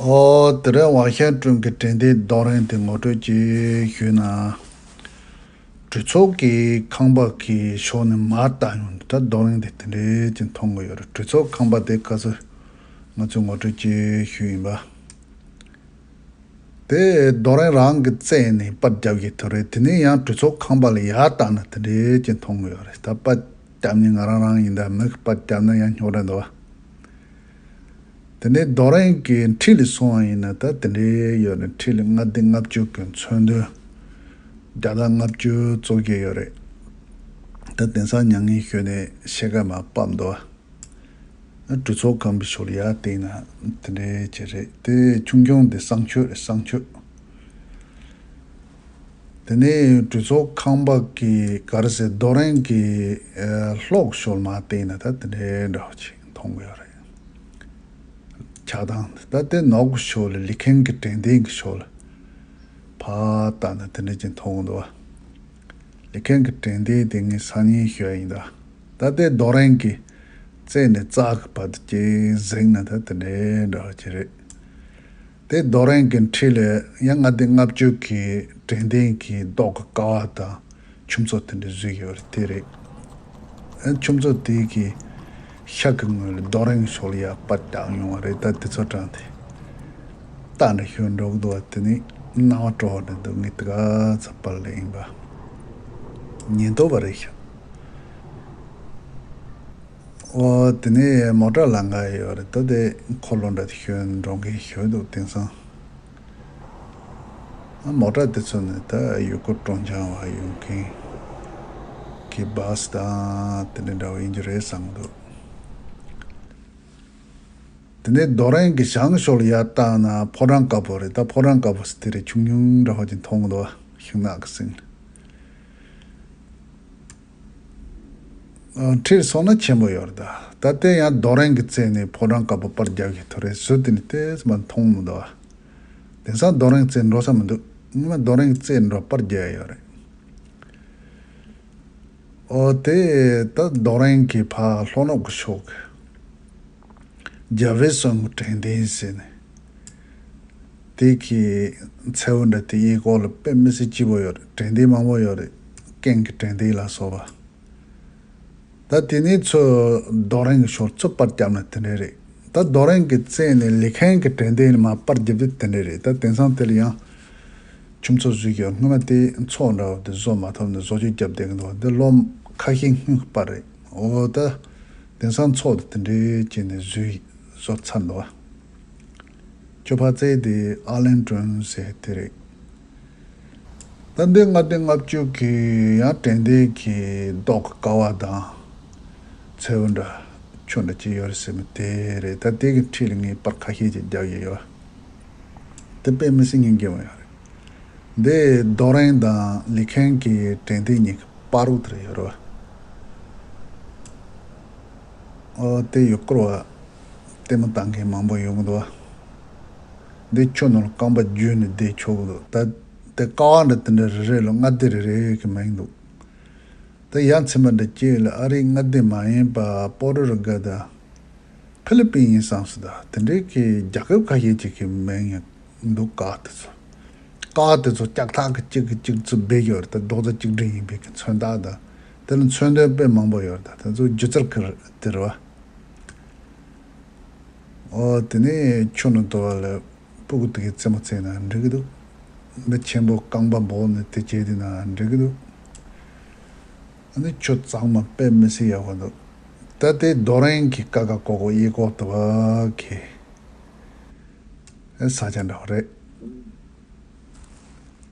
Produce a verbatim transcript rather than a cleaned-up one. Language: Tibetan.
ཨོ། དེ་རིང་དབང་ཤེད་སྒྲོན་གྱི་དྲན་རྟེན་རྡོ་རིང་དེ་ངོ་སྤྲོད་ཅིག་ཞུས་ན། གྲོས་ཚོགས་ཀྱི་ཁང་པ་གི་ཕྱོགས་ནས་མར་བལྟས་ཡོང་དུས་ད་རྡོ་རིང་དེ་དེ་འདྲས་ཅིག་མཐོང་གི་ཡོད་རེད། གྲོས་ཚོགས་ཁང་པ་དེ་སྐབས་སུ་ང་ཚོས་ངོ་སྤྲོད་ཅིག་ཞུས་ཡིན་པ། དེ་རྡོ་རིང་རང་གི་རྩེ་ནས་པར་རྒྱབ་ཀྱི་ཐུབ་རེད། དེ་ནས་ཡང་གྲོས་ཚོགས་ཁང་པ་ལ་ཡར་བལྟས་ན་དེ་འདྲས་ཅིག་མཐོང་གི་ཡོད་རེད། ད་པར་རྒྱབ་ནས་ང་རང་རང་ཡིན། ད་མི་གིས་པར་རྒྱབ་ན་ཡང་རྙོག་དྲ་འདུག་བ། དེ་ནས་རྡོ་རིང་གི་འཁྲིས་ལ་སོང་བ་ཡིན་ན་ད་དེ་འདྲའི་ཡོད་རེད། འཁྲིས་ལ་ལྔ་སྡེ་ལྔ་བཅུ་གི་མཚོན་དོན་བརྒྱ་དང་ལྔ་བཅུ་བཙུགས་ཀྱི་ཡོད་རེད། ད་དེང་སང་མྱ་ངན་ཞུས་ནས་ཕྱེད་ཀ་མར་ཕབ་འདུག་བ། གྲོས་ཚོགས་ཁང་པའི་ཕྱོགས་ལ་ཡར་བལྟས་ན་དེ་འདྲའི་ཅིག་རེད། དེ་ཆུང་ཆུང་དེ་གསང་སྤྱོད་རེད། གསང་སྤྱོད། དེ་ནས་གྲོས་ཚོགས་ཁང་པ་གི་ག་རེ་ཟེར། རྡོ་རིང་གི་ཨ་ལྷོ་གི་ཕྱོགས་ལ་མར་བལྟས་ན་ད་དེ་འདྲའི་འདྲ་བ་ཅིག་མཐོང་གི་ཡོད་རེད། ཆགས་སྟངས་ད་དེ་ནོར་གི་ཕྱོགས་ལ་ལི་ཁེན་གྱི་དྲན་རྟེན་གྱི་ཕྱོགས་ལ་ཕར་བལྟས་ན་དེ་འདྲ་ཅིག་མཐོང་གི་འདུག་བ། ལི་ཁེན་གྱི་དྲན་རྟེན་དེ་ངས་སང་ཉིན་ཞུ་ཡ་ཡིན་ད། ད་དེ་རྡོ་རིང་གི་རྩེ་ནས་རྩ་གི་བར་དུ་ཅིག་གཟིགས་ན་ད་དེ་འདྲའི་འདྲ་བ་ཅིག་རེད། དེ་རྡོ་རིང་གི་འཁྲིས་ལ་ཡང་ལྔ་སྡེ་ལྔ་བཅུ་གི་དྲན་རྟེན་གྱི་རྡོ་གི་ཀ་བ་དང་ཆུ་མཚོ་དེ་འདྲ་བཟོས་ཡོད་རེད། དེ་རེད། ཨ་ཆུ་མཚོ་དེ་གི་ཤར་གི་ངོས་ལ་རྡོ་རིང་ཕྱོགས་ལ་ཡར་པར་བཏང་ཡོང་བ་རེད། ད་དེ་ཚོ་དྲངས་ཏེ་ལྟ་འདྲ་ཞུ་འགྲོ་གི་འདུག་བ། དེ་ནི་སྣང་བ་སྤྲོ་བ་འདྲ་འདུག་ངས་དེ་ག་ཚོད་པར་ལེན་ཡིན་པ་ཉིན་ཐོ་བ་རེད་ཤག་ཨོ། དེ་ནས་མོ་ཊ་ལམ་ཁ་ཡོད་རེད། ད་དེ་འཁོར་ལོ་འདྲ་དེ་ཞོན་འགྲོ་མཁན་ཞིག་འདུག་དེང་སང་། ཨ་མོ་ཊ་དེ་ཚོ་ནི་ད་ཡུལ་སྐོར་སྤྲོ་འཆམ་བ་ཡོང་མཁན་གྱི་བཱ་སི་དང་དེ་འདྲ་འདྲ་བ་ཡིན་རྒྱུ་རེད་བསམ་གྱི་འདུག་དེ་ནས་རྡོ་རིང་གི་བྱང་ཕྱོགས་ལ་ཡར་བལྟས་ན་ཕོ་བྲང་དཀར་པོ་རེད། ད་ཕོ་བྲང་དཀར་པོ་ཟེར་དེ་རེད། ཆུང་ཆུང་འདྲ་བ་ཅིག་མཐོང་གི་འདུག་ཤིང་ནགས་ཀྱི་གསེང་། ཨ་འཁྲིས་སོང་ན་ཆེན་པོ་ཡོད་རེད་ད། ད་ལྟའི་ཡང་རྡོ་རིང་གི་རྩེ་ནས་ཕོ་བྲང་དཀར་པོ་པར་རྒྱབ་ཀྱི་ཐུབ་རེད། ཟུར་དེ་ནས་ཏོག་ཙམ་མཐོང་མི་འདུག་བ། དེང་སང་རྡོ་རིང་རྩེ་འགྲོ་ས་མི་འདུག་སྔོན་མ་རྡོ་རིང་རྩེ་འགྲོ་པར་རྒྱབ་ཡོད་རེད། ཨོ་དེ་ད་རྡོ་རིང་གི་ཕར་ལྷོ་ནུབ་ཀྱི་ཕྱོགས་ཀྱི་རྒྱལ་བའི་གསུང་གི་དྲན་རྟེན་ཟེར་ནས། དེ་གི་མཚེའུ་འདྲ་དེ་གཡས་སྐོར་ལ་དཔེ་མི་སྲིད་སྐྱིད་པོ་ཡོད་རེད། དྲན་རྟེན་མང་པོ་ཡོད་རེད། ཀེང་གི་དྲན་རྟེན་ལ་སོགས་པ། ད་དེ་ནས་ཚུར་རྡོ་རིང་གི་ཕྱོགས་ཚུར་པར་བརྒྱབ་ན་དེ་འདྲ་རེད། ད་རྡོ་རིང་གི་རྩེ་ནས་ལི་ཁེན་གྱི་དྲན་རྟེན་ནས་མར་པར་བརྒྱབ་དུས་དེ་འདྲ་རེད། ད་དེང་སང་དེ་ལ་ཡང་ཆུ་མཚོ་བཟོས་ཀྱི་ཡོད། སྔོན་མ་དེ་མཚོ་འདྲ་བོ་དེ་བཟོ་མ་ཐུབ་ནས་བཟོ་བཅོས་བརྒྱབ་བསྡད་ཀྱི་འདུག་དེ་ལོ་ཁ་ཤས་སྔོན་གྱི་པར་རེད། འོ་ད་དེང་སང་མཚོ་དེ་དེ་འདྲའི་བྱས་ནས་བཟོས་བཟོ་ཚར་འདུག་ཁྱོད་ཕར་བཙལ་དེ་ཨ་ལན་ཀྲུན་ཟེར་དེ་རེད། ད་འདི་ལྔ་སྡེ་ལྔ་བཅུ་གི་ཡང་དྲན་རྟེན་གྱི་རྡོ་གི་ཀ་བ་དང་མཚེའུ་འདྲ་ཆུ་འདྲ་ཅིག་ཡོད་རེད་ཟེར་མི་དེ་རེད། ད་དེ་གི་འཁྲིས་ལ་ངས་པར་ཁ་ཤས་ཅིག་རྒྱག་ཡོད་ཡོད། དེ་དཔེ་མི་སྲིད་སྙིང་རྗེ་མོ་ཡོད་རེད། འདི་རྡོ་རིང་དང་ལི་ཁེན་གྱི་དྲན་རྟེན་གཉིས་ཀྱི་བར་དུ་དེར་ཡོད་རེད་བ། ཨོ་དེ་ཡུལ་སྐོར་བ་ལྟད་མོ་ལྟ་མཁན་མང་པོ་ཡོང་གི་འདུག་བ། འདི་ཆུ་ནང་ལ་རྐང་པ་བརྒྱུས་ནས་བསྡད་ཆོག་གི་འདུག་ད་དེ་ཀ་བ་འདྲ་དེ་འདྲ་རེ་རེ་ལ་མངའ་སྡེ་རེ་རེ་གི་མིང་འདུག་ད་ཡ་མཚན་པ་འདྲ་སྐྱེས་ལ་ཨ་རིའི་མངའ་སྡེ་མ་ཡིན་པ་པོ་ཊོ་རི་ཀོ་དང་ཕི་ལི་པིན་ཡིན་བསམ་སོང་། ད་དེ་འདྲའི་གི་རྒྱལ་ཁབ་ཁ་ཤས་ཅིག་གི་མིང་ཡང་འདུག་ཀ་བ་དེ་ཚོ། ཀ་བ་དེ་ཚོ་ལྕགས་ཐག་གི་གཅིག་གི་གཅིག་ཚུར་སྦས་ཡོད་རེད། ད་རྡོག་རྩ་གཅིག་སྒྲིལ་ཡིན་པའི་གི་མཚོན་རྟགས་དང་། དེ་ལ་མཚོན་དོན་དཔེ་མང་པོ་ཡོད་རེད། ད་དེ་ཚོ་སྒྱུ་རྩལ་གི་དེ་རེད་བ། ཨོ་དེ་ནས་ཆུ་ནང་དུ་བ་ལ་སྤུ་གུ་དེ་གའི་རྩེད་མོ་རྩེས་ན་འགྲིག་གི་འདུག་མི་ཆེན་པོ་རྐང་པ་སྦོགས་ནས་དེ་བྱས་དེ་ན་འགྲིག་གི་འདུག་ཨ་ནི་ཆུ་གཙང་མ་དཔེ་མི་སྲིད་ཡག་པོ་འདུག་ད་དེ་རྡོ་རིང་གི་ཀ་ཁ་ཀོ་ཀོ་གཡས་སྐོར་དུ་བ་གི་ས་ཆ་འདྲ་བ་རེད།